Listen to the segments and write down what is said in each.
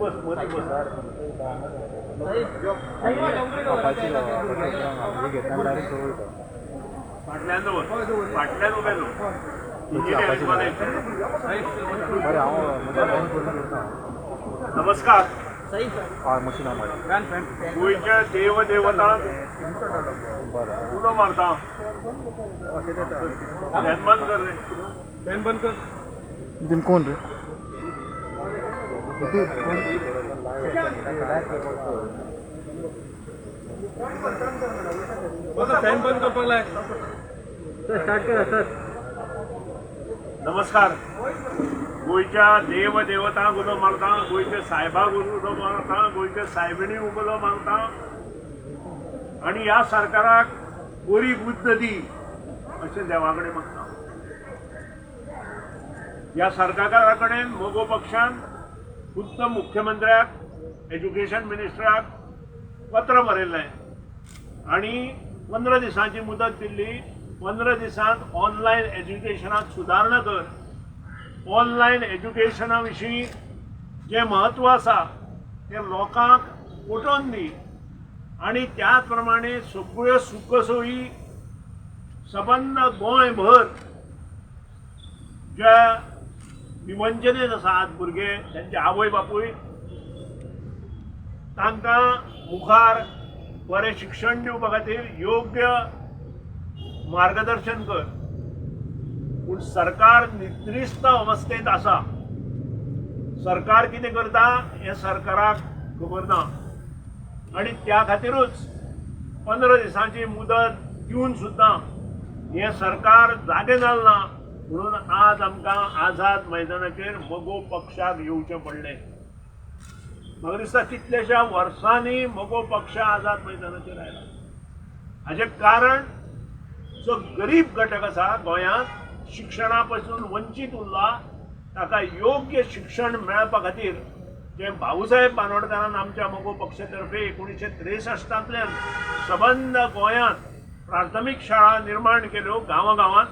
बस मदीं बस. फाटल्यान दवर, फाटल्यान उबें दवर. नमस्कार. गोंयच्या देवदेवतांक उलो मारता. फॅन बंद कर रे, फॅन बंद कर. कोण रे? फॅन बंद करपाक लाय. स्टार्ट करा सर. नमस्कार. गोंयच्या देवदेवतांक उलो मारता, गोंयच्या सायबाक उलो मारता, गोंयच्या सायबिणीक उलो मारता आनी ह्या सरकाराक बरी बुद्द दी अशें देवा कडेन मागता. ह्या सरकारा कडेन मगो पक्षान खुद्द मुख्यमंत्र्याक, एज्युकेशन मिनिस्टराक पत्र बरयल्लें आनी 15 दिसांची मुदत दिल्ली. 15 दिसांत ऑनलायन एज्युकेशनात सुदारणा कर. ऑनलायन एज्युकेशना विशीं जें म्हत्व आसा तें लोकांक पटोवन दी आनी त्याच प्रमाणे सगळ्यो सुखसोयी सबंद गोंयभर ज्या विवंचनेत आसात भुरगे, तांचे आवय बापूय, तांकां मुखार बरें शिक्षण दिवपा खातीर योग्य मार्गदर्शन कर. पूण सरकार निद्रिस्त अवस्थेंत आसा. सरकार कितें करता हें सरकाराक खबर ना आनी त्या खातीरूच 15 दिसांची मुदत दिवन सुद्दां हें सरकार जागें जालें ना म्हणून आज आमकां आझाद मैदानाचेर मगो पक्षाक येवचें पडलें. म्हाका दिसता कितल्याश्या वर्सांनी मगो पक्ष आझाद मैदानाचेर आयला. हाचें कारण जो गरीब घटक आसा गोंयांत शिक्षणा पासून वंचीत उरला ताका योग्य शिक्षण मेळपा खातीर जें भाऊसाहेब बांदोडकारान आमच्या मगो पक्षा तर्फे 1963 सबंद गोंयांत प्राथमीक शाळा निर्माण केल्यो, गांवागांवांत,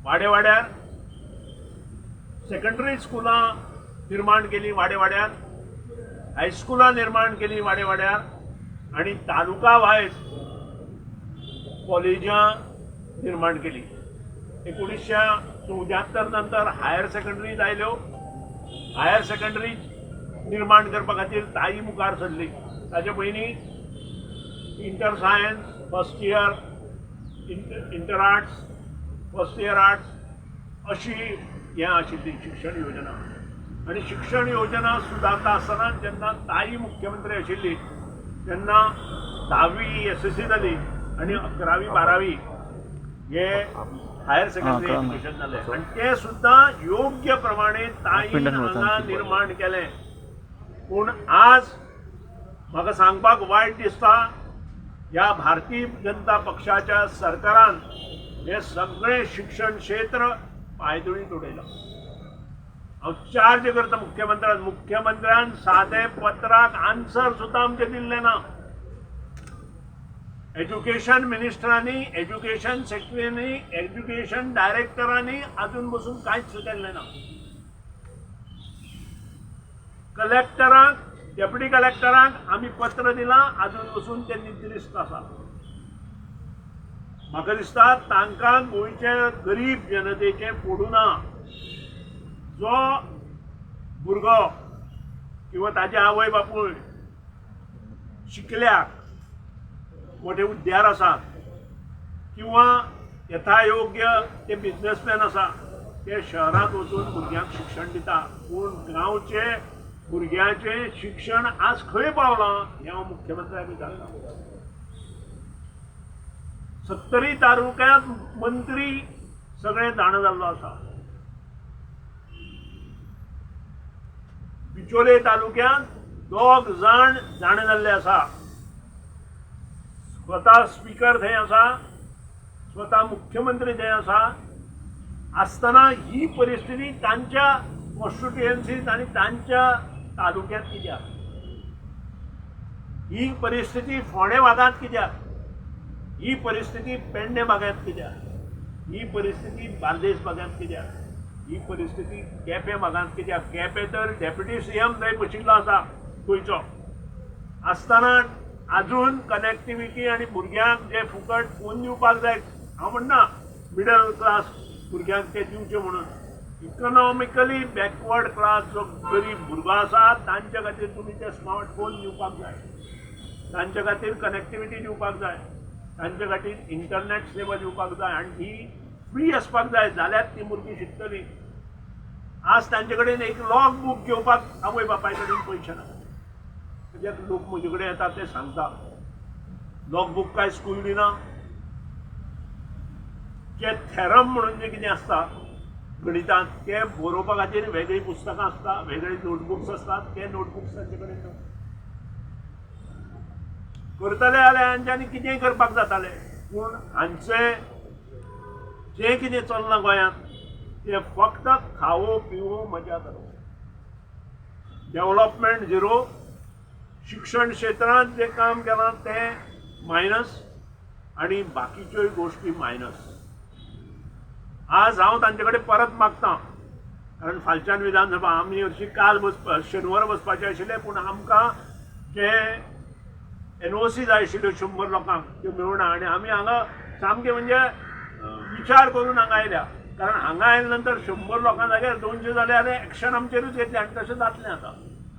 वाड्या वाड्यार सेकंडरी स्कुलां निर्माण केली, वाड्या वाड्यार हायस्कुलां निर्माण केली, वाड्या वाड्यार आनी तालुका वायज कॉलेजां निर्माण केली. 1974 नंतर हायर सेकंडरीज आयल्यो. हायर सेकंडरी निर्माण करपा खातीर ताई मुखार सरली. ताचे पयलीं inter science first year, inter arts first year arts अशी हें आशिल्ली शिक्षण योजना. आनी शिक्षण योजना सुदारता आसतना जेन्ना ताई मुख्यमंत्री आशिल्ली तेन्ना 10वी SSC जाली आनी 11वी 12वी हे हायर सेकंडरी एज्युकेशन जालें आनी तें सुद्दां योग्य प्रमाणे ताईन हांगा निर्माण केलें. पूण आज म्हाका सांगपाक वायट दिसता, ह्या भारतीय जनता पक्षाच्या सरकारान हें सगळें शिक्षण क्षेत्र पांयतुळींत उडयलां. हांव चार्ज करता मुख्यमंत्र्यान. मुख्यमंत्र्यान सादे पत्राक आन्सर सुद्दां आमचें दिल्लें ना. एज्युकेशन मिनिस्टरांनी, एज्युकेशन सेक्रेटरींनी, एज्युकेशन डायरेक्टरांनी अजून बसून कांयच केल्लें ना. कलेक्टरांक, डेप्युटी कलेक्टरांक आमी पत्र दिलां, अजून बसून ते निद्रिस्त आसा. म्हाका दिसता तांकां गोंयचे गरीब जनतेचें पडूं ना. जो भुरगो किंवा ताजे आवय बापूय शिकल्या, मोठे उद्यार आसात किंवा यथायोग्य ते बिजनसमॅन आसा, ते शहरांत वचून भुरग्यांक शिक्षण दिता. पूण गांवचे भुरग्यांचें शिक्षण आज खंय पावलां हें हांव मुख्यमंत्र्याक विचारतां. 70 तालुक्यांत मंत्री सगळे जाणा जाल्लो आसा. बिचोले तालुक्यांत 2 जाण जाणा जाल्ले आसा. स्वता स्पिकर थंय आसा, स्वता मुख्यमंत्री थंय आसा आसतना ही परिस्थिती तांच्या कॉन्स्टिट्युएन्सीत आनी तांच्या तालुक्यांत कित्याक? ही परिस्थिती फोंडें भागांत कित्याक? ही परिस्थिती पेडणे भागांत कित्याक? ही परिस्थिती बार्देस भागांत कित्याक? ही परिस्थिती केपें भागांत कित्याक केपें तर डेप्युटी सीएम थंय बशिल्लो आसा गोंयचो आसतना अजून कनेक्टिविटी आनी भुरग्यांक जे फुकट फोन दिवपाक जाय. हांव म्हणना मिडल क्लास भुरग्यांक ते दिवचे म्हणून, इकॉनॉमिकली बॅकवर्ड क्लास जो गरीब भुरगो आसा तांचे खातीर तुमी ते स्मार्टफोन दिवपाक जाय, तांचे खातीर कनेक्टिविटी दिवपाक जाय, तांचे खातीर इंटरनेट सेवा दिवपाक जाय आनी ही फ्री आसपाक जाय, जाल्यार ती भुरगीं शिकतलीं. आज तांचे कडेन एक लॉग बूक घेवपाक आवय बापाय कडेन पयशे ना. कित्याक लोक म्हजे कडेन येता ते सांगता लॉग बूक काय स्कूल दिना. जे थेरम म्हणून जे कितें आसता गणितांत ते बरोवपा खातीर वेगळीं पुस्तकां आसता, वेगळी नोटबुक्स आसतात, ते नोटबुक्स तांचे कडेन ना. करतले जाल्यार हांच्यांनी कितेंय करपाक जातालें, पूण हांचें जें कितें चल्लां गोंयांत तें फक्त खावो पिवो मजा करो, डेवलपमेंट झिरो. शिक्षण क्षेत्रांत जें काम केलां तें मायनस आनी बाकीच्योय गोश्टी मायनस. आज हांव तांचे कडेन परत मागता, कारण फालच्यान विधानसभा आमी हरशीं काल शेनवार बसपाचें आशिल्लें, पूण आमकां जे एनओसी जाय आशिल्ल्यो 100 लोकांक त्यो मेळुना आनी आमी हांगा सामकें म्हणजे विचार करून हांगा आयल्या, कारण हांगा आयले नंतर 100 लोकां जाग्यार 200 जाल्यार एक्शन आमचेरूच येतलें आनी तशें जातलें. आतां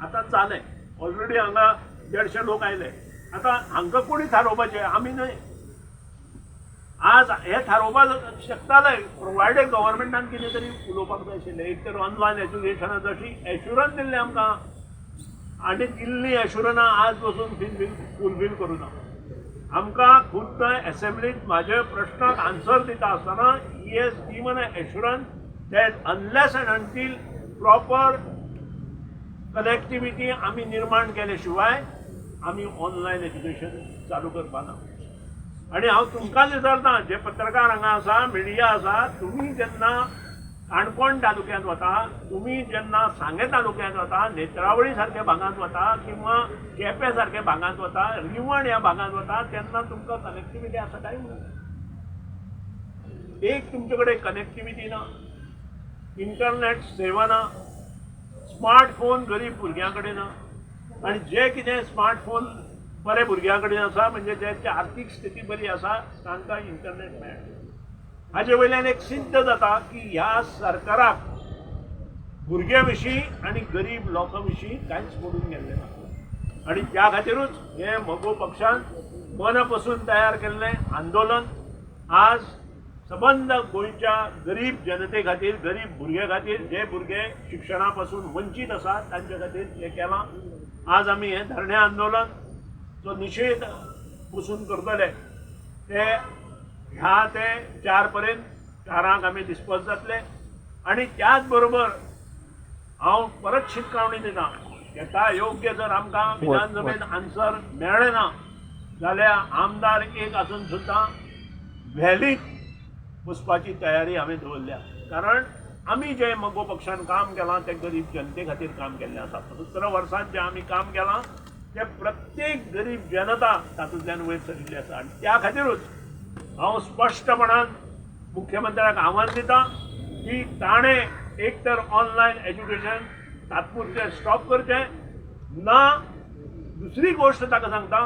आतां जालें, ऑलरेडी हांगा 150 लोक आयले. आतां हांकां कोणी थारोवपाचें, आमी न्हय. आज हे थारोवपाक शकताले प्रोवायडेड गव्हर्मेंटान कितें तरी उलोवपाक जाय आशिल्लें. एक तर ऑनलायन एज्युकेशनाचो अशी एश्युरन्स दिल्लें आमकां आनी दिल्ली एश्युरन्सां आज पसून फुलफील करूं ना. आमकां खुद्द एसेंब्लीत म्हाज्या प्रश्नाक आन्सर दिता आसतना he has given a assurance that unless and until proper connectivity आमी निर्माण केले शिवाय आमी ऑनलायन एज्युकेशन चालू करपाना. आनी हांव तुमकांच विचारता, जे पत्रकार हांगा आसा, मिडिया आसा, तुमी जेन्ना काणकोण तालुक्यांत वता, तुमी जेन्ना सांगें तालुक्यांत वता, नेत्रावळी सारक्या भागांत वता किंवा केपें सारक्या भागांत वता, रिवण ह्या भागांत वता, तेन्ना तुमकां कनेक्टिविटी आसा काय म्हणून? एक तुमचे कडेन कनेक्टिविटी ना, इंटरनेट सेवा ना, स्मार्टफोन गरीब भुरग्यां कडेन ना, आनी जे कितें स्मार्टफोन बरे भुरग्यां कडेन आसा म्हणजे ज्यांची आर्थीक स्थिती बरी आसा तांकां इंटरनेट मेळटा. हाजे वयल्यान एक सिद्ध जाता की ह्या सरकाराक भुरग्यां विशीं आनी गरीब लोकां विशीं कांयच पडून गेल्लें ना. आनी त्या खातीरूच हें मगो पक्षान मना पसून तयार केल्लें आंदोलन आज सबंद गोंयच्या गरीब जनते खातीर, गरीब भुरग्यां खातीर, जे भुरगे शिक्षणा पासून वंचीत आसात तांचे खातीर हें केलां. आज आमी हें धरणें आंदोलन जो निशेध बसून करतले ते ह्या ते 4 पर्यंत, 4 आमी डिस्पर्स जातले. आनी त्याच बरोबर हांव परत शिटकावणी दिता, येता योग्य जर आमकां विधानसभेन आन्सर मेळ्ळें ना जाल्यार आमदार एक आसून सुद्दां व्हॅलीत बसपाची तयारी हांवें दवरल्या. कारण आमी जे मगो पक्षान काम केलां तें गरीब जनते खातीर काम केल्लें आसा. 17 वर्सांत जें आमी काम केलां तें प्रत्येक गरीब जनता तातूंतल्यान वयर सरिल्ली आसा. आनी त्या खातीरूच हांव स्पश्टपणान मुख्यमंत्र्याक आव्हान दिता की ताणें एक तर ऑनलायन एज्युकेशन तात्पुरतें स्टॉप करचें ना. दुसरी गोश्ट ताका सांगता,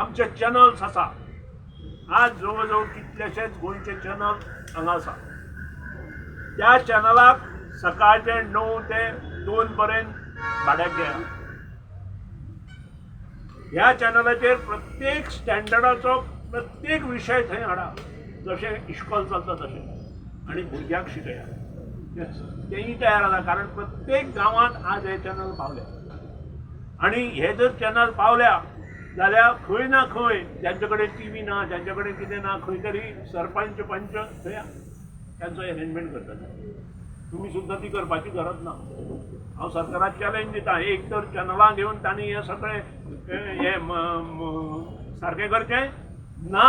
आमचे चॅनल्स आसा, आज जवळ जवळ कितलेशेच गोंयचे चॅनल हांगा आसा. त्या चॅनलाक सकाळचे 9 ते 2 पर्यंत भाड्याक घेया. ह्या चॅनलाचेर प्रत्येक स्टँडर्डाचो प्रत्येक विशय थंय हाडा, जशें इश्कोल चलता तशें, आनी भुरग्यांक शिकया. तेंय तयार आसा, कारण प्रत्येक गांवांत आज हे चॅनल पावल्या. आनी हे जर चॅनल पावल्या जाल्यार खंय ना खंय ज्यांचे कडेन टी व्ही ना, ज्यांचे कडेन कितें ना, खंय तरी सरपंच पंच थंय तांचो एरेंजमेंट करतात. तुमी सुद्दां ती करपाची गरज ना. हांव सरकाराक चॅलेंज दिता, एक तर चॅनलां घेवन तांणी हें सगळें हें सारकें करचें ना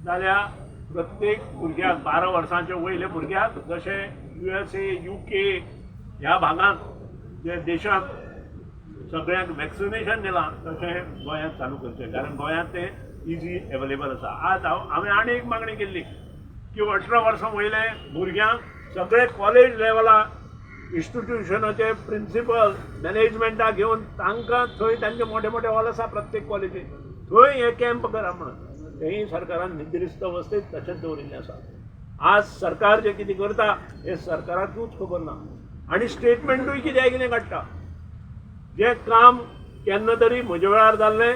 जाल्यार प्रत्येक भुरग्याक 12 वर्सांच्या वयल्या भुरग्याक जशें USA, UK ह्या भागांत जे देशांत सगळ्यांक वॅक्सिनेशन दिलां तशें गोंयांत चालू करचें, कारण गोंयांत तें इजी एवेलेबल आसा. आज हांव हांवें आनी एक मागणी केल्ली की 18 वर्सां वयले भुरग्यांक सगळे कॉलेज लेवला इन्स्टिट्युशनाचे प्रिंसिपल मॅनेजमेंटाक घेवन तांकां थंय तांचे मोठे मोठे हॉल आसा प्रत्येक कॉलेजीन, थंय हे कॅम्प करा म्हणून. तेंय सरकारान निद्रिस्त अवस्थेत तशेंच दवरिल्लें आसा. आज सरकार जें कितें करता हें सरकाराकूच खबर ना आनी स्टेटमेंटूय कित्याक कितें काडटा. जें काम केन्ना तरी म्हज्या वेळार जाल्लें,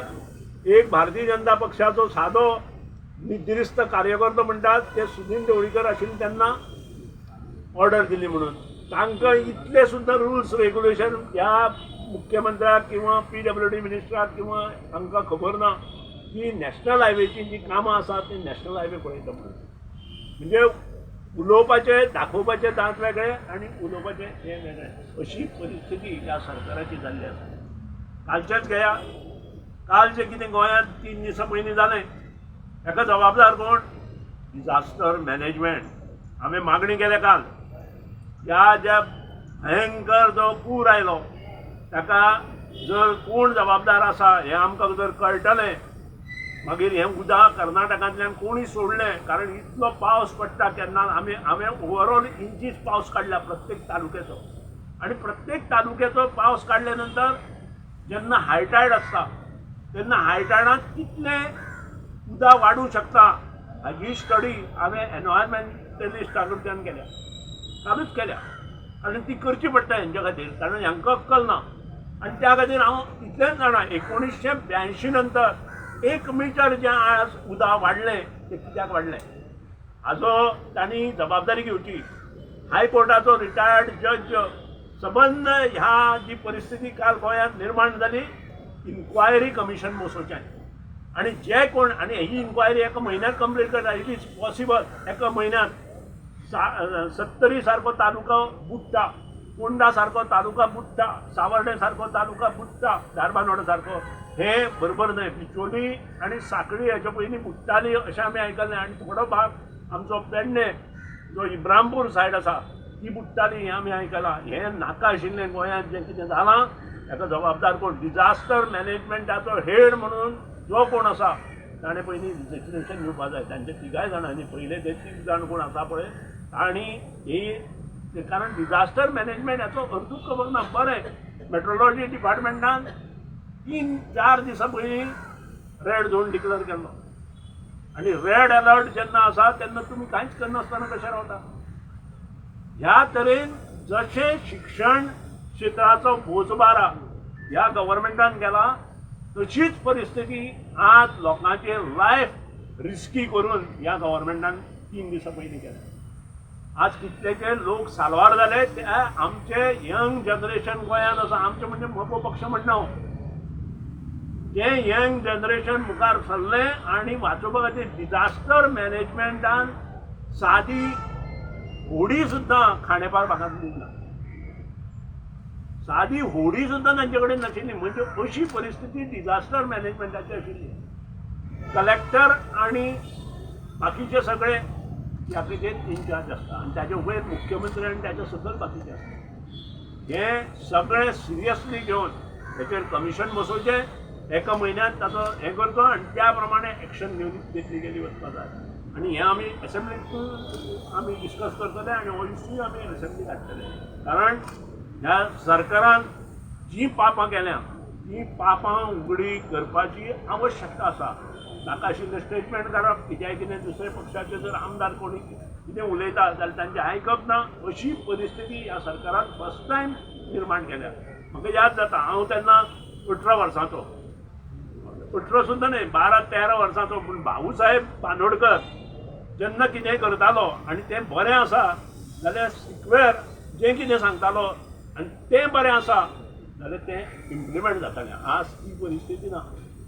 एक भारतीय जनता पक्षाचो सादो निद्रिस्त कार्यकर्तो म्हणटात ते सुदीन ढवळीकर आशिल्ले तेन्ना ऑर्डर दिली म्हणून तांकां इतले सुद्दां रुल्स रेगुलेशन ह्या मुख्यमंत्र्याक किंवा PWD मिनिस्टराक किंवा तांकां खबर ना की नॅशनल हायवेची जी कामां आसात ती नॅशनल हायवे पळयता म्हणून. म्हणजे उलोवपाचे दाखोवपाचे दांत वेगळे आनी उलोवपाचे हे वेगळे, अशी परिस्थिती ह्या सरकाराची जाल्ली आसा. कालचेच घेया, काल जें कितें गोंयांत 3 दिसां पयलीं जालें हेका जबाबदार कोण? Disaster management. हांवें मागणी केल्या काल, ह्या ज्या भयंकर जो पूर आयलो ताका जर कोण जबाबदार आसा हें आमकां जर कळटलें, मागीर हें उदक कर्नाटकांतल्यान कोणी सोडलें, कारण इतलो पावस पडटा केन्ना हांवें ओवरऑल इंचीस पावस काडला प्रत्येक तालुक्याचो, आनी प्रत्येक तालुक्याचो पावस काडल्या नंतर जेन्ना हायटायड आसता तेन्ना हायटायडांत कितलें उदक वाडूंक शकता हाजी स्टडी हांवें एनवायरमेंटलिस्टा कडच्यान केल्या, कालूच केल्या, कारण ती करची पडटा हेंच्या खातीर, कारण हांकां अक्कल ना. आनी त्या खातीर हांव इतलेंच जाणा, 1982 नंतर 1 मिटर जें आज उदक वाडलें तें कित्याक वाडलें हाजो तांणी जबाबदारी घेवची. हायकोर्टाचो रिटायर्ड जज सबंद ह्या जी परिस्थिती काल गोंयांत निर्माण जाली इन्क्वायरी कमिशन बसोवचें आनी जे कोण, आनी ही इन्क्वायरी एका म्हयन्यात कंप्लीट करता, it is possible. एका म्हयन्यात 70 सारको तालुका बुडटा, पोंडा सारको तालुका बुडटा, सावर्डे सारको तालुका बुडटा, धारबांदोडा सारको, हें बरोबर न्हय. बिचोली आनी साखळी हेच्या पयलीं बुडटाली अशें आमी आयकल्लें, आनी थोडो भाग आमचो पेडणे जो इब्रामपूर सायड आसा ती बुडटाली हें आमी आयकलां. हें नाका आशिल्लें गोंयांत जें कितें जालां हेका जबाबदार कोण? डिजास्टर मॅनेजमेंटाचो हेड म्हणून जो कोण आसा ताणें पयलीं रिजिग्नेशन दिवपा जाय. तांचे तिगाय जाणांनी पयले ते 3 जाण कोण आसा पळय तांणी ही, कारण डिजास्टर मॅनेजमेंट हाचो अर्थूच खबर ना. बरें, मेट्रोलॉजी डिपार्टमेंटान 3-4 दिसां पयलीं रेड झोन डिक्लेअर केल्लो आनी रेड अलर्ट जेन्ना आसा तेन्ना तुमी कांयच करनासतना कशें रावता? ह्या तरेन जशें शिक्षण क्षेत्राचो बोजबारा ह्या गव्हर्मेंटान केला तशीच परिस्थिती आज लोकांचे लायफ रिस्की करून ह्या गव्हर्मेंटान 3 दिसां पयलीं केल्या. आज कितलेशे लोक साल्वार जाले ते आमचे यंग जनरेशन गोंयांत आसा, आमचे म्हणजे मगो पक्ष म्हणना हांव, तें यंग जनरेशन मुखार सरलें आनी वाचोवपा खातीर डिजास्टर मॅनेजमेंटान सादी होडी सुद्दां खांडेपार भागांत दिली ना, सादी होडी सुद्दां तांचे कडेन नाशिल्ली. म्हणजे अशी परिस्थिती डिजास्टर मॅनेजमेंटाची आशिल्ली. कलेक्टर आनी बाकीचे सगळे ह्या खातीर इन्चार्ज आसता आनी ताजे वयर मुख्यमंत्री आनी ताच्या सकयल बाकीचे आसता. हें सगळें सिरियसली घेवन हेचेर कमिशन बसोवचें, एका म्हयन्यांत ताचो हें करचो आनी त्या प्रमाणे एक्शन घेवन घेतली गेली वचपा जाय. आनी हें आमी एसेंब्लीक आमी डिस्कस करतले आनी हो इश्यूय आमी एसेंब्लीक हाडटले, कारण ह्या सरकारान जीं पापां केल्या तीं पापां उगडी करपाची आवश्यकता आसा. नाका आशिल्लें स्टेटमेंट काडप, कित्याक कितें दुसऱ्या पक्षाचे जर आमदार कोणी कितें उलयता जाल्यार तांचें आयकप ना, अशी परिस्थिती ह्या सरकारान फर्स्ट टायम निर्माण केल्या. म्हाका याद जाता हांव तेन्ना 18 वर्सांचो, 18 सुद्दां न्हय, 12-13 वर्सांचो, पूण भाऊसाहेब बांदोडकर जेन्ना कितेंय करतालो आनी तें बरें आसा जाल्यार सिक्वेर जें कितें सांगतालो आनी तें बरें आसा जाल्यार तें इम्प्लिमेंट जातालें. आज ती परिस्थिती ना.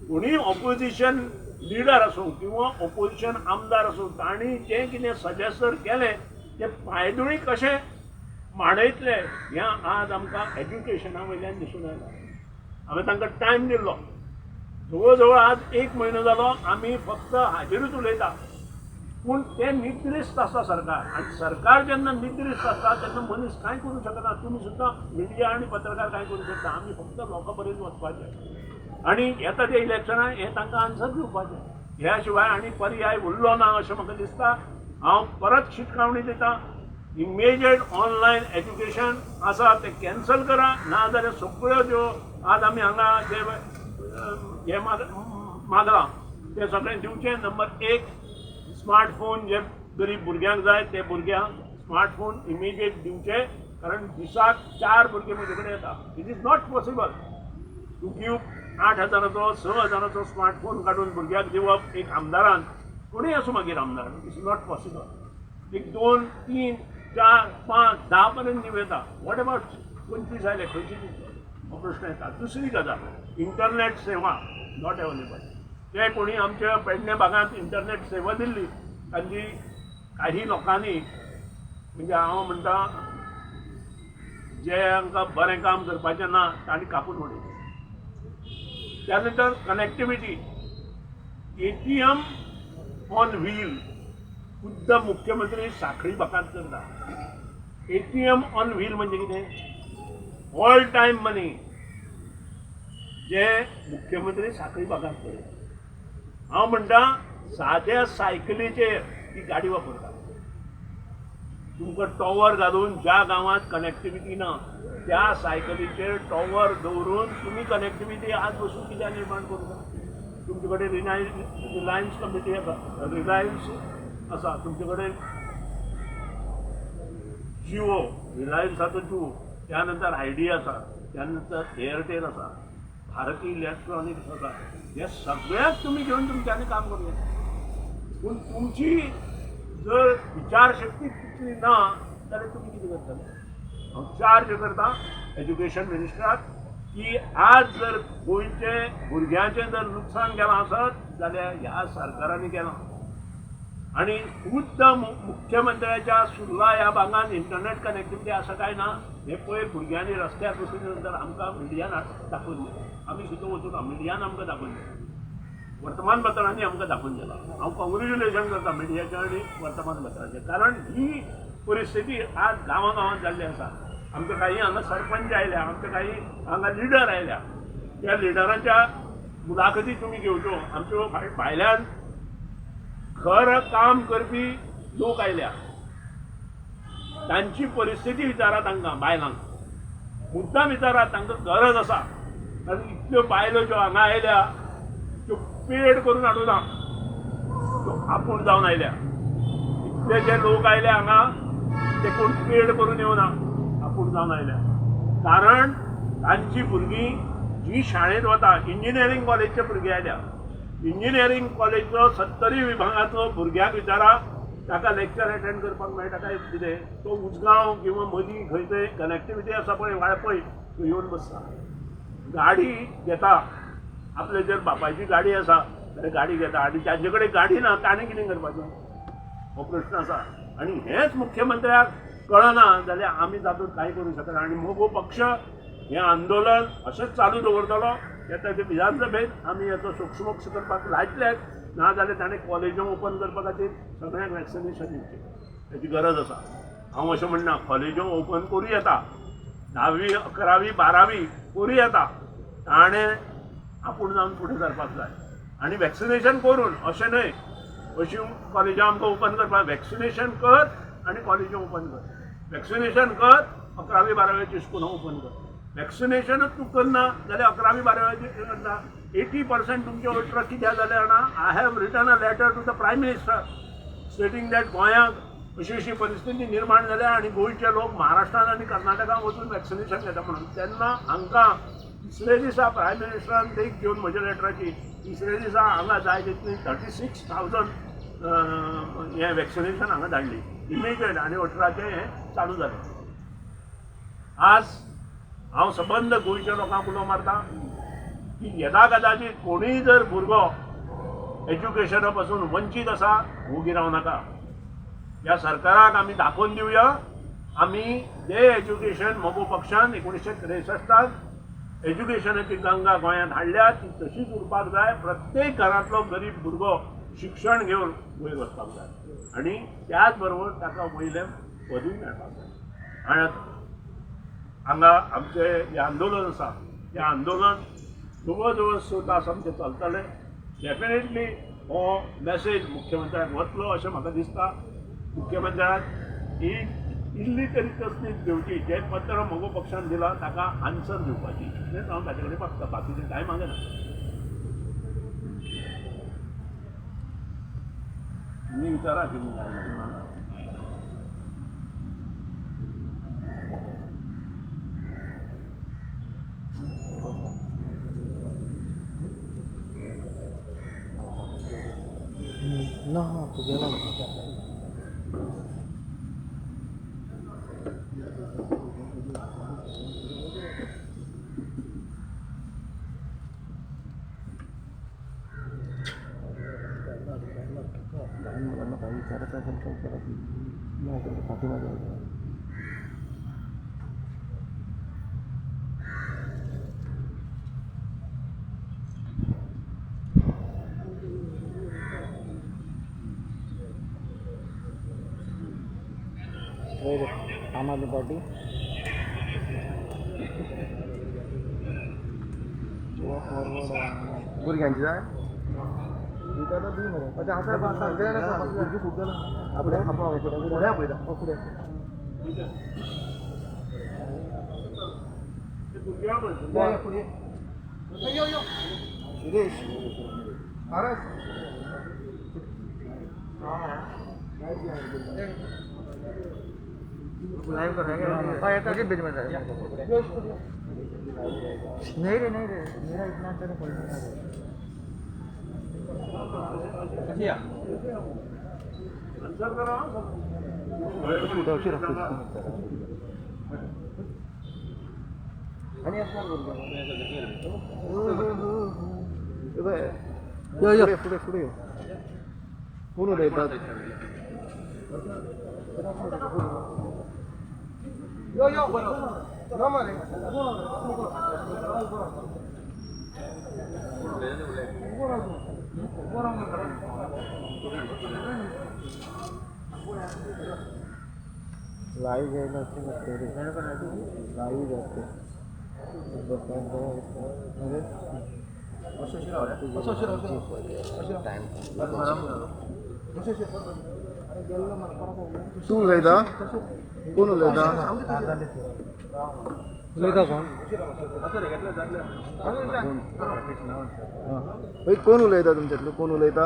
कोणीय ऑपोजिशन लिडर आसूं किंवा ऑपोजिशन आमदार आसूं तांणी जें कितें सजेस्ट जर केलें तें पांयदुळी कशें मांडयतले हें आज आमकां एज्युकेशना वयल्यान दिसून आयलां. हांवें तांकां टायम दिल्लो, जवळ जवळ आज 1 म्हयनो जालो आमी फक्त हाजेरूच उलयता, पूण तें निद्रिस्त आसा सरकार. आनी सरकार जेन्ना निद्रिस्त आसता तेन्ना मनीस कांय करूंक शकना. तुमी सुद्दां मिडिया आनी पत्रकार कांय करूंक शकता, आमी फक्त लोकां पर्यंत वचपाचें आनी येता ते इलेक्शनाक हें तांकां आन्सर दिवपाचें. ह्या शिवाय आनी पर्याय उरलो ना अशें म्हाका दिसता. हांव परत शिटकावणी दितां, इमिजिएट ऑनलायन एज्युकेशन आसा तें कॅन्सल करा, ना जाल्यार सगळ्यो ज्यो आज आमी हांगा जे हे मागलां तें सगळें दिवचें. नंबर 1, स्मार्टफोन जे गरीब भुरग्यांक जाय ते भुरग्यांक स्मार्टफोन इमिजिएट दिवचे, कारण दिसाक 4 भुरगे म्हजे कडेन येता. It is not possible to give 8,000चो 6,000चो smartphone काडून भुरग्याक दिवप एक आमदारान, कोणूय आसूं मागीर आमदारान, it is not possible. 1, 2, 3, 4, 5, 10 पर्यंत दिवं येता. What about 25 आयले खंयची दितलो हो प्रश्न येता. दुसरी गजाल, इंटरनेट सेवा not available. ते कोणी आमच्या पेडणे भागांत इंटरनेट सेवा दिल्ली तांची काही लोकांनी, म्हणजे हांव म्हणटा जे आमकां बरें काम करपाचें ना तांणी कापून उडयलें. त्या नंतर कनेक्टिविटी, ATM on wheel खुद्द मुख्यमंत्री साखळी भागांत करता. ATM on wheel म्हणजे कितें? ऑल टायम मनी जे मुख्यमंत्री साखळी भागांत करता. हांव म्हणटा साद्या सायकलीचेर ती गाडी वापरता. तुमकां टॉवर घालून ज्या गांवांत कनेक्टिविटी ना त्या सायकलीचेर टॉवर दवरून तुमी कनेक्टिविटी आज बसून कित्याक निर्माण करूं? तुमचे कडेन रिलायन्स कमिटी आसा, रिलायन्स आसा, तुमचे कडेन जिओ, रिलायन्साचो जिओ, त्या नंतर आयडिया आसा, त्या नंतर एअरटेल आसा, भारती इलेक्ट्रॉनिक्स आसा. हे सगळ्याक तुमी घेवन तुमच्यांनी काम करूं येता. पूण तुमची जर विचारशक्ती तितली ना जाल्यार तुमी कितें करतले? हांव चार्ज करता एज्युकेशन मिनिस्टराक की आज जर गोंयचे भुरग्यांचें जर लुकसाण केलां आसत जाल्यार ह्या सरकारांनी केलां. आनी खुद्द मुख्यमंत्र्याच्या सुर्ला ह्या भागांत इंटरनेट कनेक्टिविटी आसा काय ना हें पळय भुरग्यांनी रस्त्यार बसून नंतर आमकां मिडियान दाखोवन दिलें. आमी सुद्दां वचून मिडियान आमकां दाखोवन दिलें, वर्तमानपत्रांनी आमकां दाखोवन दिलां. हांव कॉंग्रेच्युलेशन करता मिडियाचें आनी वर्तमानपत्राचें, कारण ही परिस्थिती आज गांवां गांवांत जाल्ली आसा. आमकां काही हांगा सरपंच आयल्या, आमकां काही हांगा लिडर आयल्या, त्या लिडरांच्या मुलाखती तुमी घेवच्यो. आमच्यो भायल्यान खर काम करपी लोक आयल्या, तांची परिस्थिती विचारा, तांकां बायलांक मुद्दाम विचारा, तांकां गरज आसा. कारण इतल्यो बायलो ज्यो हांगा आयल्या त्यो पेड करून हाडूं ना, त्यो आपूण जावन आयल्या. इतले जे लोक आयले हांगा ते कोण पेड करून येवना, आपूण जावन आयल्या. कारण तांची भुरगीं जी शाळेंत वता, इंजिनियरींग कॉलेजचे भुरगे आयल्या, इंजिनियरींग कॉलेजचो 70 विभागाचो भुरग्याक विचारा ताका लेक्चर अटेंड करपाक मेळटा काय कितें. तो उजगांव किंवा मदीं खंय थंय कनेक्टिविटी आसा पळय वाळपय, थंय येवन बसता, गाडी घेता. आपले जर बापायची गाडी आसा जाल्यार गाडी घेता, आनी तांचे कडेन गाडी ना ताणें कितें करपाचें हो प्रश्न आसा. आनी हेंच मुख्यमंत्र्याक कळना जाल्यार आमी तातूंत कांय करूं शकना. आनी मगो पक्ष हें आंदोलन अशेंच चालू दवरतलो. येता ते विधानसभेत आमी हेचो सोक्षमोक्ष करपाक लायतलेच, ना जाल्यार ताणें कॉलेजां ओपन करपा खातीर सगळ्यांक वॅक्सिनेशन दिवचें, तेची गरज आसा. हांव अशें म्हणना कॉलेजां ओपन करूं येता, 10वी 11वी 12वी करूं येता, ताणें आपूण जावन फुडें सरपाक जाय आनी वॅक्सिनेशन करून. अशें न्हय अशी कॉलेजां आमकां ओपन करपाक, वॅक्सिनेशन कर आनी कॉलेजां ओपन कर, वॅक्सिनेशन कर 11वी 12वीची स्कुलां ओपन कर. वॅक्सिनेशनच तूं करना जाल्यार 11वी 12वीची करता. 80% तुमचे 18 कित्याक जालें जाणा? I have written a letter to the prime minister stating that गोंयांत अशी अशी परिस्थिती निर्माण जाल्या आनी गोंयचे लोक महाराष्ट्रान आनी कर्नाटकान वचून वॅक्सिनेशन घेता म्हणून. तेन्ना हांकां तिसरे दिसा प्रायम मिनिस्टरान देख घेवन म्हज्या लेटराची तिसरे दिसा हांगा जाय तितली 36,000 हें वॅक्सिनेशन हांगा धाडली इमिजिएट, आनी 18चें हें चालू जालें. आज हांव सबंद गोंयच्या लोकांक उलो मारता की यदा कदाचित कोणूय जर भुरगो एज्युकेशना पासून वंचीत आसा, वोगी रावं नाका. ह्या सरकाराक आमी दाखोवन दिवया आमी जे एज्युकेशन मगो पक्षान 1963 एज्युकेशनाची गंगा गोंयांत हाडल्या ती तशीच उरपाक जाय. प्रत्येक घरांतलो गरीब भुरगो शिक्षण घेवन वयर वचपाक जाय आनी त्याच बरोबर ताका वयलें पदूय मेळपाक जाय. आनी हांगा आमचें जें आंदोलन आसा तें आंदोलन जवळ जवळ 6 तास आमचें चलतलें. डेफिनेटली हो मॅसेज मुख्यमंत्र्याक वतलो अशें म्हाका दिसता. मुख्यमंत्र्याक ही इल्ली तरी तसदीक घेवची. जें पत्र मगो पक्षान दिलां ताका आन्सर दिवपाची, इतलेंच हांव ताचे कडेन मागता, बाकीचें कांय मागना. तुमी विचारा कितें काय मागना. ना तुगेलो. लहान मुलांना काही विचारायचं असेल तर विचारा की, नाही तर पाठीमागे आहे. आम आदमी पार्टी. भुरग्यांची जाय अच्छा आसा भुरगीं खूब जाणां आपल्या फुडें आपयता फुडें. ते भुरग्यांक म्हण. सुरेश महाराज. नहीं रे, नहीं रे, मेरा इतना अच्छा नहीं क्वालिटी. आन्सर करा. आनी असणार भुरगो यो यो. फुडें फुडें फुडें यो. कोण उलयतात? यो यो यो मरे. लाईव्ह घ्यायला अच्छे लगते रे, लाईव्ह जाते. अरे टाइम. तूं उलयता? कोण उलयता? उलयता कोण? हय, कोण उलयता तुमच्यातलो? कोण उलयता?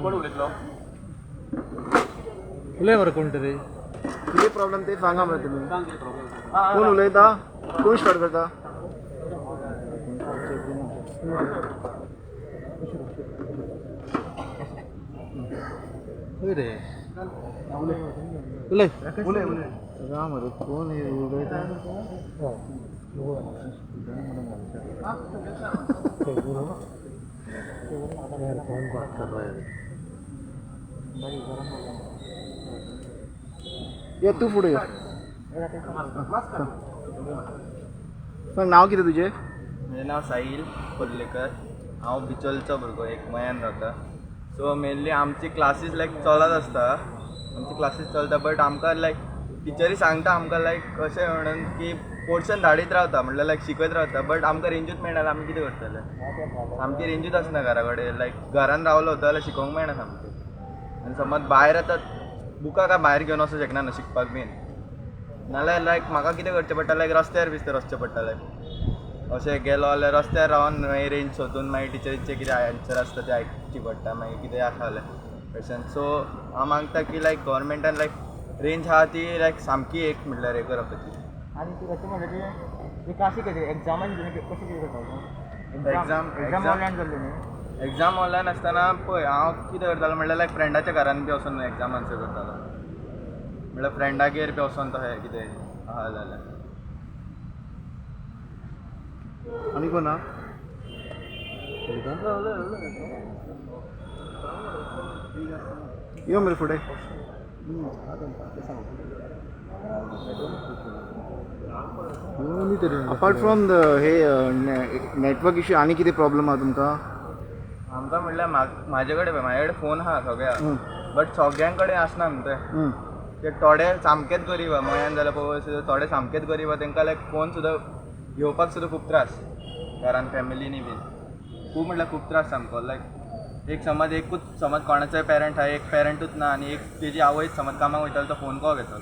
कोण उलयतलो? उलय मरे कोण तरी. कितें प्रॉब्लम ते सांगा मरे तुमी. कोण उलयता? कोण स्टार्ट करता? हय रे, उलय. उलय उलय. राम रे, कोण हे उलयता? कौन बात कर रहा है? ये तूं फुडें यो. सांग, नांव कितें तुजें? म्हजें नांव साहील खोर्लेकर. हांव बिचोलचो भुरगो, एक मयान रावता. सो मेनली आमची क्लासीस लायक चलत आसता, आमची क्लासीस चलता, बट आमकां लायक टिचरी सांगता आमकां लायक कशें म्हणून की पोर्शन धाडीत रावता, म्हणल्यार लायक शिकयत रावता, बट आमकां रेंजूच मेळना जाल्यार आमी कितें करतले? सामकी रेंजूच आसना घरा कडेन. लायक घरान रावलो जाल्यार शिकोवंक मेळना सामकें. आनी समज भायर आतां बुकां काय भायर घेवन वचूंक शकना न्हू शिकपाक बीन, नाल्यार लायक म्हाका कितें करचें पडटा, लायक रस्त्यार बिस्त्यार वचचें पडटा. लायक अशें गेलो जाल्यार रस्त्यार रावन मागीर रेंज सोदून मागीर टिचरीचे कितें आन्सर आसता ते आयकची पडटा, मागीर कितें आसा जाल्यार क्वेशन. सो हांव मागता की लायक गव्हर्मेंटान लायक रेंज आहा ती लायक सामकी एक म्हटल्यार हें करपाची. आनी तूं कशें म्हणटा ते क्लासी कितें एग्जामान कशें कितें करता? Exam exam online जाल्ले न्ही? एग्जाम ऑनलायन आसतना पळय हांव कितें करतालो म्हणल्यार लायक फ्रेंडाच्या घरान बी वचोन एग्जाम आन्सर करतालो, म्हणल्यार फ्रेंडागेर बी वचोन तशें कितें आहा जाल्यार. आनी कोण आहा? यो मरे फुडें. Apart from the hey network issue आनी कितें प्रॉब्लम आहा तुमकां? आमकां म्हणल्यार म्हाजे कडेन पळय, म्हाजे कडेन फोन आहा सगळ्या, बट सगळ्यां कडेन आसना न्हू ते. ते थोडे सामकेच गरीब आहा मयान जाल्यार पळय, थोडे सामकेच गरीब आहा, तांकां लायक फोन सुद्दां घेवपाक सुद्दां खूब त्रास घरान फॅमिलीनी बीन, खूब म्हटल्यार खूब त्रास सामको. लायक एक समज एकूच समज कोणाचोय पेरंट आहा, एक पेरंटूच ना आनी एक तेजी आवयच समज कामाक वयतालो तो फोन को घेतलो.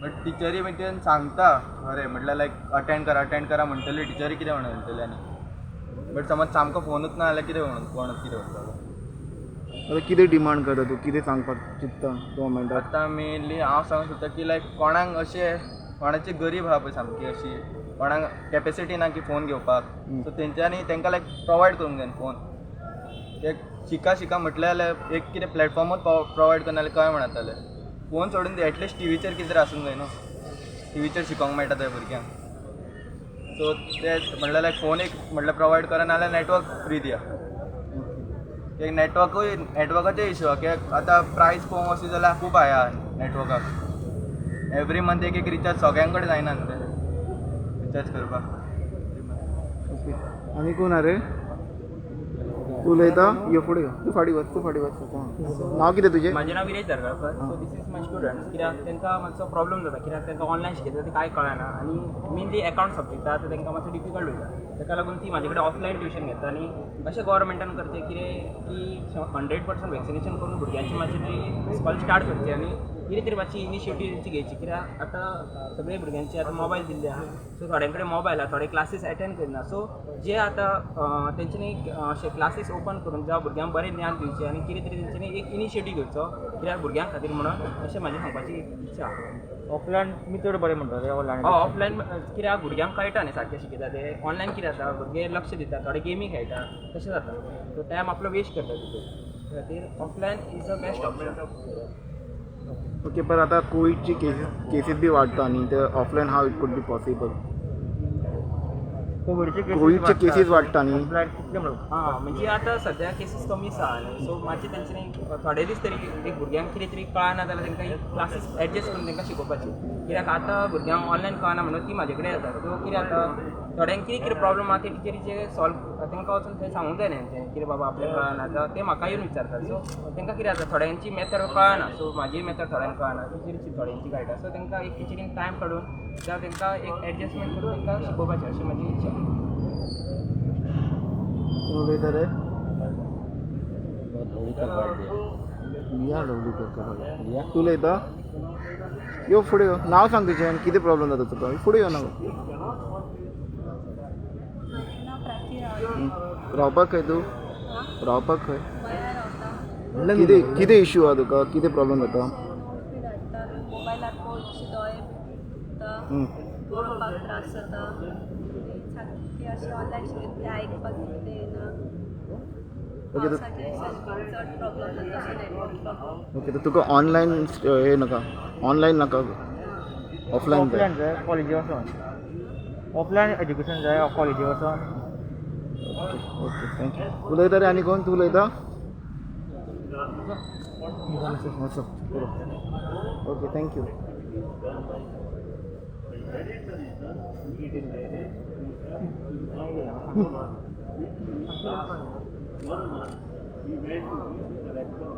बट टिचरी मागीर सांगता खरें म्हटल्यार लायक अटेंड करा अटेंड करा म्हणटली टिचरी, कितें म्हणटली आनी बट समज सामको फोनूच ना जाल्यार कितें म्हणून कोणूच कितें करतलो. आतां कितें डिमांड करता तूं, कितें सांगपाक चिंत्ता गव्हर्मेंटाक? आतां मेनली हांव सांगूंक सोदता की लायक कोणाक अशें कोणाची गरीब आहा पळय सामकी अशी कोणाक कॅपेसिटी ना की फोन घेवपाक, सो तेंच्यांनी तांकां लायक प्रोवायड करूंक जाय फोन. ते शिका शिका म्हटलें जाल्यार एक कितें प्लॅटफॉर्मूच प्रोवायड करना जाल्यार कळ्ळें म्हणटाले. फोन सोडून दी, एटलिस्ट टिवीचेर कितें तरी आसूंक जाय न्हू, टिवीचेर शिकोंक मेळटा त्या भुरग्यांक. सो ते म्हटल्यार लायक फोन एक म्हटल्यार प्रोवायड करा, नाल्यार नॅटवर्क फ्री दिया. एक नॅटवर्कूय नॅटवर्काचे इशू आहा कित्याक आतां प्रायस पळोवंक वचत जाल्यार खूब हाय आहा नॅटवर्काक. एवरी मंथ एक एक रिचार्ज सगळ्यां कडेन जायना न्हू तें रिचार्ज करपाक. ओके, आनी कोण आहा रे? तूं उलयता? यो फुडें यो, तूं फाटीं वच, तूं फाटीं वच. नांव कितें तुजें? म्हाजें नांव Viresh Dhargalkar. So this is my students. कित्याक तांकां मातसो प्रॉब्लम जाता कित्याक तांकां ऑनलायन शिकयता तें कांय कळना आनी मेनली एकावंट सब्जेक्ट आहा तर तांकां मातसो डिफिकल्ट वयता. ताका लागून ती म्हाजे कडेन ऑफलायन ट्युशन घेता. आनी अशें गव्हर्मेंटान करचें कितें की 100% वॅक्सिनेशन करून भुरग्यांची मातशी ती स्कॉल स्टार्ट करची आनी कितें तरी मातशी इनिशिएटीव तेंची घेवची. कित्याक आतां सगळे भुरग्यांचे आतां मोबायल दिल्ले आहा, सो थोड्यां कडेन मोबायल आहा, थोडे क्लासीस एटेंड करिना. सो जे आतां तेंच्यांनी अशे क्लासीस ओपन करून जावं भुरग्यांक बरें ज्ञान दिवचें आनी कितें तरी तेंच्यांनी एक इनिशिएटीव घेवचो कित्याक भुरग्यां खातीर म्हणून, अशें म्हाजें सांगपाची इच्छा आहा. ऑफलायन मी चड बरें म्हणटा रे ऑनलायन? हय, ऑफलायन कित्याक भुरग्यांक कळटा न्ही सारकें शिकयता ते. ऑनलायन कितें जाता, भुरगे लक्ष दिता, थोडे गेमी खेळटा, तशें जाता. सो टायम आपलो वेस्ट करता तितून. त्या खातीर offline is the best option. Okay, पण आतां कोविडची केसीस बी वाडटा न्ही, ते offline how it could be possible? कोविडचे कोविडचे केसीस वाडटा न्ही. ऑफलायन कितले म्हणून? हां, म्हणजे आतां सद्या केसीस कमी आसा न्ही, सो मातशें तेंच्यांनी थोडे दीस तरी एक भुरग्यांक कितें तरी कळना जाल्यार तांकां एक क्लासीस एडजस्ट करून तांकां शिकोवपाची. कित्याक आतां भुरग्यांक ऑनलायन कळना म्हणून ती म्हाजे कडेन येता. सो कितें जाता, थोड्यांक कितें कितें प्रॉब्लम आहा ते टिचरीचे सॉल्व तांकां वचून थंय सांगूंक जाय न्ही तेंच्यांनी कितें बाबा आपल्याक कळना जावं ते म्हाका येवन विचारतात. सो तांकां कितें जाता, थोड्यांची मॅथड कळना, सो म्हाजी मॅथड थोड्यांक कळना, टिचरीची थोड्यांची कळटा. सो तांकां एक टिचरीन टायम काडून जावं तांकां एक एडजस्टमेंट करून तांकां शिकोवपाचें अशी म्हाजी इच्छा. कोण उलयता रे? लिया ढवळीकर. तूं उलयता? यो फुडें यो. नांव सांग तुजें आनी कितें प्रॉब्लम जाता तुका. फुडें यो ना. म्हाजें नांव प्राची रावल. रावपाक खंय तूं? हां? रावपाक खंय? मया रावता. कितें कितें इशू आहा तुका, कितें प्रॉब्लम जाता? नोट्स बी धाडटा, मोबायलार पळोवन अशे दोळे बी दुखता, बरोवपाक त्रास जाता आनी सारकें अशें ऑनलायन शिकयता तें आयकपाक कितें येना. ओके तर पावसाच्या दिसांनी चड प्रॉब्लम जाता अशें, नॅटवर्क प्रॉब्लम. ओके, तर तुका ऑनलायन हे नाका, ऑनलायन नाका, ऑफलायन जाय? ऑफलायन जाय, कॉलेजी वचोन ऑफलायन एज्युकेशन जाय, कॉलेजी वचोन. Okay okay, thank you. उलयता रे आनी कोण? तूं उलयता? पुरो. Okay, thank you. We went to the collector.